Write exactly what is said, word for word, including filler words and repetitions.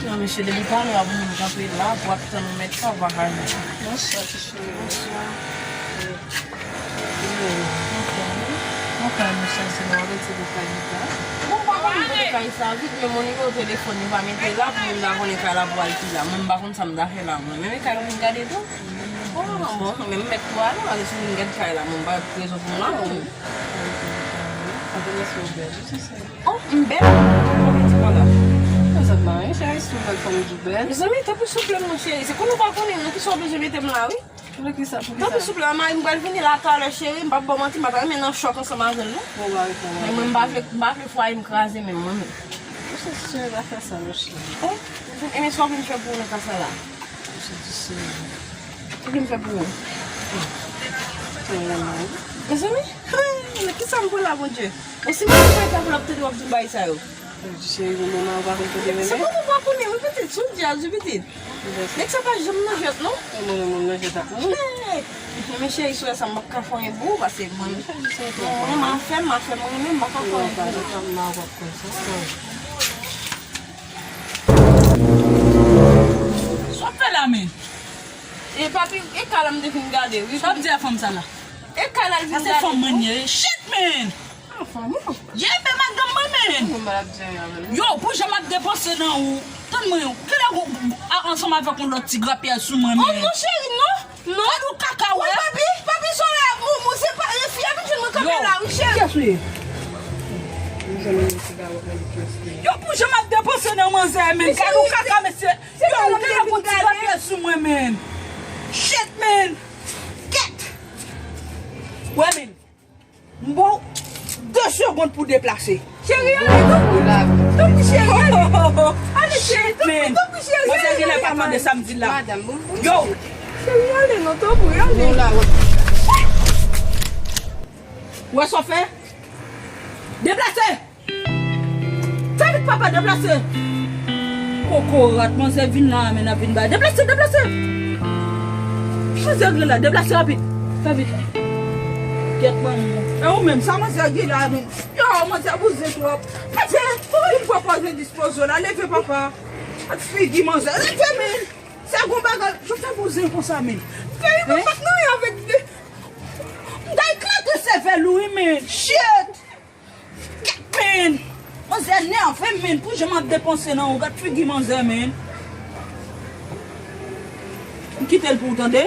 Non, mesye, depi talè a pou moun kanpe la, pou ap tann yon mèt sa, ou pa ka jwenn. Bonswa, ti cheri. Bonswa. Mwen fè yon mesaj, se mwen rete pou kay la. Bon, pa konn kote kay sa, vit, men mon nimewo telefòn, li pa mete la, pou moun ta konnen kay la pou al ki la. Mwen, m pa konn sa m ta fè la, mwen. Men kay la, moun gade tou. Oh, bon, men m mèt tou ale, paske si moun gade kay la, mwen, m pa gen rezon pou m la, mwen. Antones, ou bèl, wi, se sa. Oh, m bèl? Mwen di konsa. Mwen sot marye, cheri, si w bèl, fò m di w bèl. Mezanmi, tanpri souple, mon cheri. Se konnen w pa konnen, non, ki sa w bezwen mete m la, wi. Poukisa, poukisa? Tanpri souple, mari m pral vini la talè, cheri. M p ap ba w manti, m pa ta renmen nan chòk ansanm avè l, non. Bon, ba, wi, bon, men mwen, m pa vle, m pa vle fwaye m kraze, men mwen menm. Mwen se sè zafè sa, mon cheri. Oh, e men sa w vin fè pou ou nan ka sa la? Mwen se di sè. Ou vin fè pou ou? Mwen renmen w. Mezanmi, men kisa m pran la, Bondye? Men si mwen pa ta vle ap tande w ap di bagay sa yo. Cheri, bon, manman, ou pa konn kote renmen? Se konnen w pa konnen, wi, pitit, si w di a di, pitit. Nèg sa pa janm nan jwèt, non. E mwen menm, mwen nan jwèt ak mwen. Hey! Men cheri, si w wè sa, m p ap ka fè anyen pou ou, paske mwen, mwen renmen afè m, afè mwen renmen, m pa ka fè anyen pou ou. Sa w ap fè la, men? E papi, e kay la m te fin gade, wi. Sa w ap di a fanm sa la? E kay la l vin gade. Sa se fanm mwen ye. Shit, man! Ah, fanm ou? Ye, men madanm mwen, men. Mwen malad di anyen avè l. Yo, pou jan m ap depanse nan ou. Tann mwen, yo. Kilè ou a- ansanm avèk yon lòt ti grapyè sou mwen, men. Oh, non, cheri, non. Non. Fò nou kaka, wè. Papi, papi, sou la, mou, mou, se pa, e fi a vin jwenn mwen kanpe la, wi, cheri. Kiyès ou ye? Yo, pou jan m ap depanse nan manzè, men. Gad yon kaka, mesye. Yo, ou genlè gon ti grapyè sou mwen, men. Shit, men. Kèt. Wè, men. M ba w de segonn pou deplase. Cheri, ale, tanpri. Tanpri, cheri, ale. Ale, cheri, tanpri, tanpri, cheri, ale. Manzè genlè pa tande sa m di l la. Yo. Cheri, ale, non, tanpri, ale. Wè sa w fè? Deplase! Fè vit, papa, deplase! Kokorat, manzè vin la, men ap vin ba. Deplase, deplase! Manzè vin la, deplase rapid. Fè vit. Kèt manman. E ou menm, sa manzè gen la, men. Yo, manzè bouzen twòp. Pase, ou vin pran pòz endispoze w la, leve, papa. Gad figi manzè, leve, men. Se gon bagay, yo fè bouzen konsa, men. Fè yon kontak nan yon avèk de. M ta eklate sèvèl ou, wi, men. Shit! Kèt, men! Manzè nève m, men, pou jan m ap depanse nan ou, gad figi manzè, men. M kite l pou ou, tande?